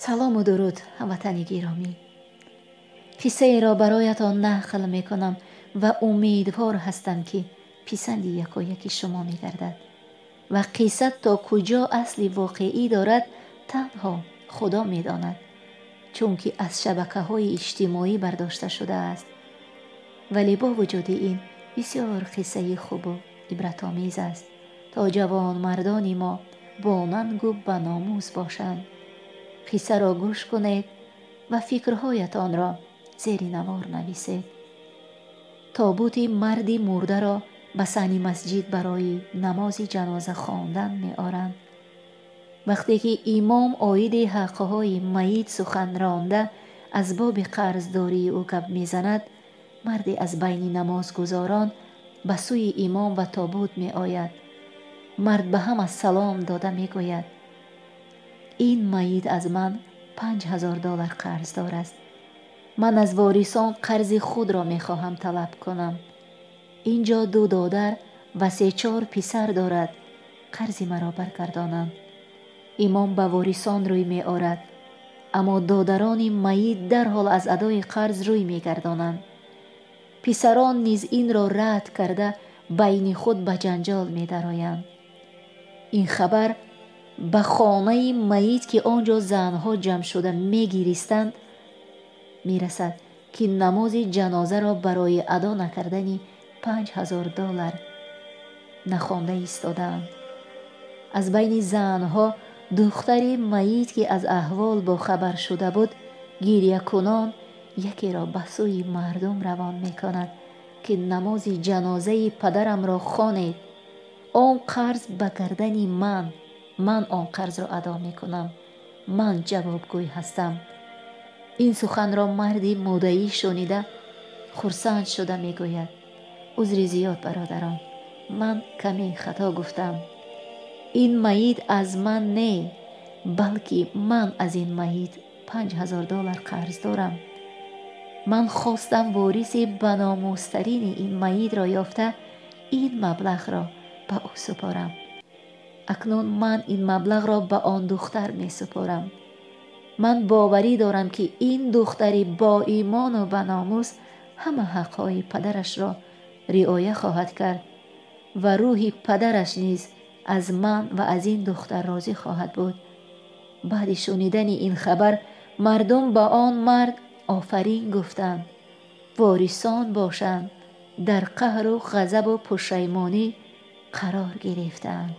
Салому дуруд, ҳамватани гиромӣ. Қиссаеро бароятон нақл мекунам ва умедвор ҳастам, ки писанди якояки шумо мегардад. Ва қисса то куҷо асли воқеӣ дорад, танҳо Худо медонад, чунки аз шабакаҳои иҷтимоӣ бардошта шудааст. Вале бо вуҷуди ин бисёр қиссаи хубу ибратомез аст, то ҷавонмардони мо бо нангу ба номус бошанд. Қиссаро гӯш кунед ва фикрҳоятонро зери навор нависед. Тобути марди мурдаро ба саҳни масҷид барои намози ҷаноза хондан меоранд. Вақте ки имом оиди ҳаққҳои майит сухан ронда аз боби қарздории ӯ гап мезанад, марде аз байни намозгузорон ба сӯи имом ва тобут меояд. Мард ба ҳама салом дода мегӯяд: ин майит аз ман 5000 доллар қарздор аст. Ман аз ворисон қарзи худро мехоҳам талаб кунам. Ин ҷо ду додар ва се-чор писар дорад. Қарзи маро баргардонанд. Имом ба ворисон рӯй меорад, аммо додарони майит дарҳол аз адои қарз рӯй мегардонанд. Писарон низ инро рад карда, байни худ ба ҷанҷол медароянд. Ин хабар ба хонаи майит, ки он ҷо занҳо ҷамъ шуда мегиристанд, мерасад, ки намози ҷанозаро барои адо накардани 5000 доллар нахонда истодаанд. Аз байни занҳо духтари майит, ки аз аҳвол бохабар шуда буд, гирьякунон якеро ба сӯи мардум равон мекунад, ки намози ҷанозаи падарамро хонед. Он қарз ба гардани ман, ман он қарзро адо мекунам, ман ҷавобгӯй ҳастам. Ин суханро марди муддаӣ шунида, хурсанд шуда мегӯяд: узри зиёд, бародарон, ман каме хато гуфтам. Ин майит аз ман не, балки ман аз ин майит 5000 доллар қарз дорам. Ман хостам вориси баномустарини ин майитро ёфта, ин маблағро ба ӯ супорам. Акнун ман ин маблағро ба он духтар месупорам. Ман боварӣ дорам, ки ин духтари боимону баномус ҳама ҳаққҳои падарашро риоя хоҳад кард ва рӯҳи падараш низ аз ман ва аз ин духтар розӣ хоҳад буд. Баъди шунидани ин хабар мардум ба он мард офарин гуфтанд. Ворисон бошанд, дар қаҳру ғазабу пушаймонӣ қарор гирифтанд.